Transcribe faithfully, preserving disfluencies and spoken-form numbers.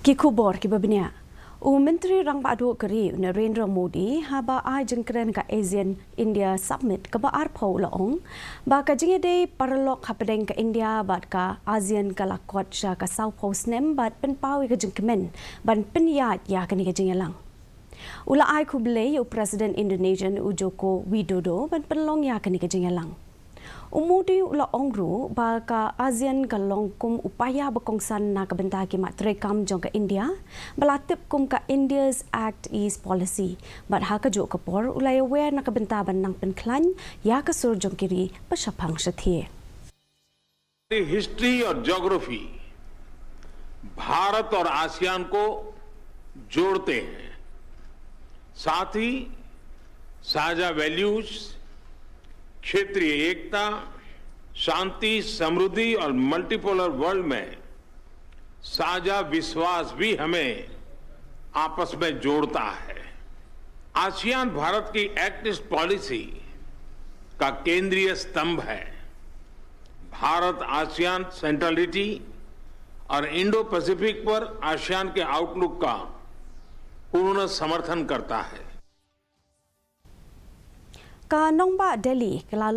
Ki khubor kiba bniah. U Myntri Rangbah Duh ka ri u Narendra Modi haba ai jingkren ka ASEAN India Summit kaba arphew u la ong ba ka jingïadei paralok hapdeng ka India bad ka ASEAN ka la kot sha ka sawphew snem bad pynpaw ïa ka jingkmen ban pynïaid ïa kane ka jingïalang. U la ai khublei ïa u President Indonesian u Joko Widodo ban pynlong ïa kane ka jingïalang. U Modi u la ong ruh ba ka ASEAN ka long kum u paia ba kongsan na ka bynta ki mat treikam jong ka India ba la tip kum ka India's Act East Policy. Bad ha kajuh ka por u la ïawer na ka bynta ban nang pynkhlaiñ ïa ka sur jong ki ri ba shaphang shathie. हिस्ट्री और ज्योग्राफी भारत और आसियान को जोड़ते हैं। साथ ही साझा वैल्यूज, क्षेत्रीय एकता, शांति, समृद्धि और मल्टीपोलर वर्ल्ड में साझा विश्वास भी हमें आपस में जोड़ता है। आसियान भारत की एक्ट ईस्ट पॉलिसी का केंद्रीय स्तंभ है। भारत आसियान सेंट्रलिटी और इंडो पैसिफिक पर आसियान के आउटलुक का पूर्ण समर्थन करता है। Ka nongbah Delhi ka la